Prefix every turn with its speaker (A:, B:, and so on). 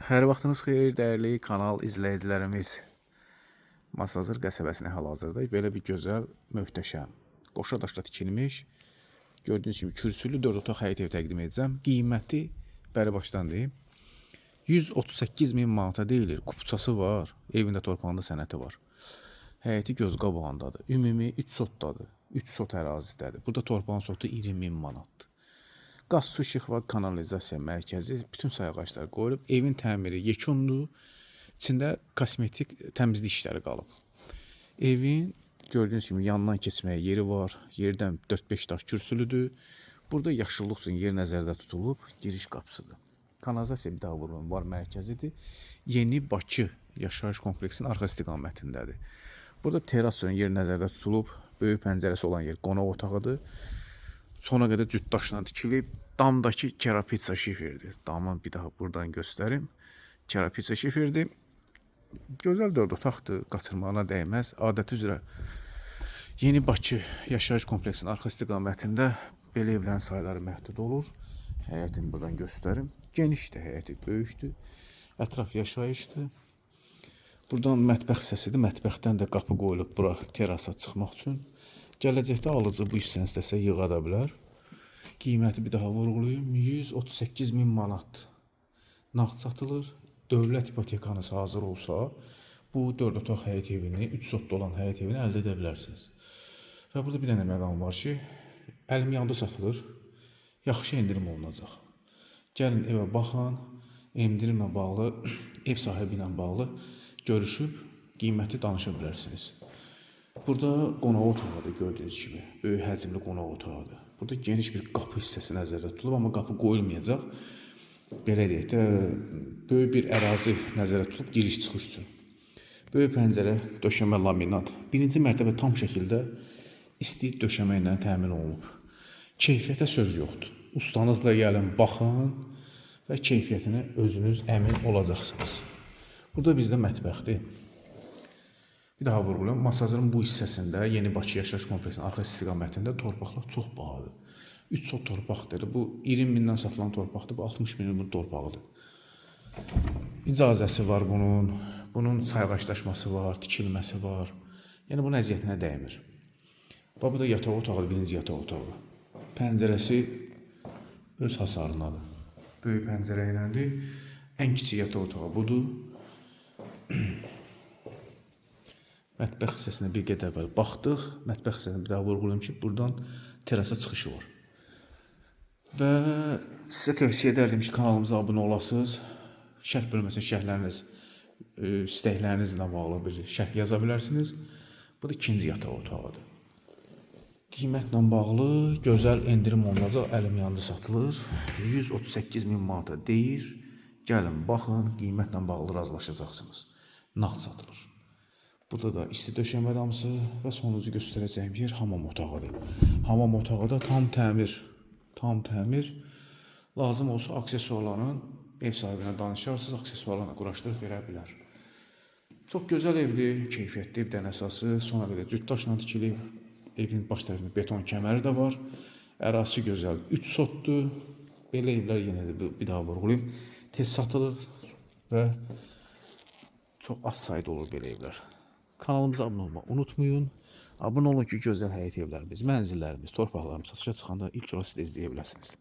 A: Hər vaxtınız xeyir, dəyərli kanal izləyicilərimiz. Masazır qəsəbəsində hal-hazırda belə bir gözəl, möhtəşəm, qoşa daşla tikilmiş, gördüyünüz kimi kürsülü 4 otaq həyət ev təqdim edəcəm. Qiyməti bəri başdan deyim. 138 min manata deyilir. Kupçası var, evində torpağında sənəti var. Həyəti göz qabağındadır. Ümumi 3 sotdadır. 3 sot ərazidədir. Burada torpağın sotu 20 min manatdır. Qaz, su, işıq və kanalizasiya mərkəzi, bütün sayğaclar qoyulub. Evin təmiri yekundur. İçində kosmetik təmizlik işləri qalıb. Evin gördüyünüz kimi yandan keçməyə yeri var. Yerdən 4-5 daş kürsülüdür. Burada yaşıllıq üçün yer nəzərdə tutulub, giriş qapısıdır. Kanalizasiya bir daha vururum, var mərkəzidir. Yeni Bakı yaşayış kompleksinin arxa istiqamətindədir. Burada teras üçün yer nəzərdə tutulub. Böyük pəncərəsi olan yer qonaq otağıdır. Sona qədər cüt daşla tikilib. Damdakı kerapitsa şifirdir. Damı bir daha buradan göstərim. Kerapitsa şifirdir. Gözəl 4 otaqdır, qaçırmağına dəyməz. Adəti üzrə Yeni Bakı yaşayış kompleksinin arxa istiqamətində belə evlərin sayları məhdud olur. Həyətini buradan göstərim. Genişdir həyəti, böyükdür. Ətraf yaşayışdır. Buradan mətbəx hissəsidir. Mətbəxdən də qapı qoyulub bura terasa çıxmaq üçün. Gələcəkdə alıcı bu hissəni istəsə yığa da bilər. Qiyməti bir daha vurğulayım. 138 min manat nağd satılır. Dövlət ipotekanız hazır olsa, bu 4 otaq həyət evini, 3 sotda olan həyət evini əldə edə bilərsiniz. Və burada bir dənə məqam var ki, əlim yandı satılır. Yaxşı endirim olunacaq. Gəlin evə baxın, endirimlə bağlı, ev sahibi ilə bağlı görüşüb qiyməti danışa bilərsiniz. Burada qonaq otağıdır gördüyünüz kimi. Böyük həcmli qonaq otağıdır. Burada geniş bir qapı hissəsi nəzərdə tutulub, amma qapı qoyulmayacaq. Belə deyək də, böyük bir ərazi nəzərdə tutulub giriş çıxış üçün. Böyük pəncərə, döşəmə laminat. Birinci mərtəbə tam şəkildə isti döşəmə ilə təmin olunub. Keyfiyyətə söz yoxdur. Ustanızla gəlin, baxın və keyfiyyətinə özünüz əmin olacaqsınız. Burada bizdə mətbəxdir. Bir daha vurğulayım. Masazırın bu hissəsində Yeni Bakı yaşayış kompleksinin arxa istiqamətində torpaqlar çox bahadır. 3 sot torpaqdır. Bu 20 mindən satılan torpaqdır. Bu 60 minin torpağıdır. İcazəsi var bunun. Bunun sayğaclaşması var, tikilməsi var. Yəni bunun əziyyətinə dəymir. Bax bu da yataq otağıdır, birinci yataq otağı. Pəncərəsi öz hasarındadır. Böyük pəncərə iləndir. Ən kiçik yataq otağı budur. Mətbəx hissəsinə bir qədər əvvəl baxdıq. Mətbəx hissəsinə bir daha vurğulayım ki, buradan terasa çıxışı var. Və sizə tövsiyə edərdim ki, kanalımıza abunə olasınız. Şərh bölməsinə şərhləriniz, istəklərinizlə bağlı bir şərh yaza bilərsiniz. Bu da ikinci yataq otağıdır. Qiymətlə bağlı gözəl endirim olunacaq. Əlim yandı satılır. 138 min manata deyir. Gəlin, baxın, qiymətlə bağlı razılaşacaqsınız. Nağd satılır. Burada da isti döşəmə damısı və sonuncu göstərəcəyim yer hamam otağıdır. Hamam otağı da tam təmir. Tam təmir. Lazım olsa aksesuarların ev sahibinə danışarsınız, aksesuarlarla quraşdırıb verə bilər. Çox gözəl evdir, keyfiyyətli evdən əsası. Sona qədər cüt daşla tikilib. Evin baş tərəfində beton kəməri də var. Ərazisi gözəl. 3 sotdur. Belə evlər yenə də bir daha vurğulayım. Tez satılır və çox az sayda olur belə evlər. Kanalımıza abunə olmağı unutmayın. Abunə olun ki, gözəl həyət evlərimiz, mənzillərimiz, torpaqlarımız satışa çıxanda ilk olaraq siz də izləyə biləsiniz.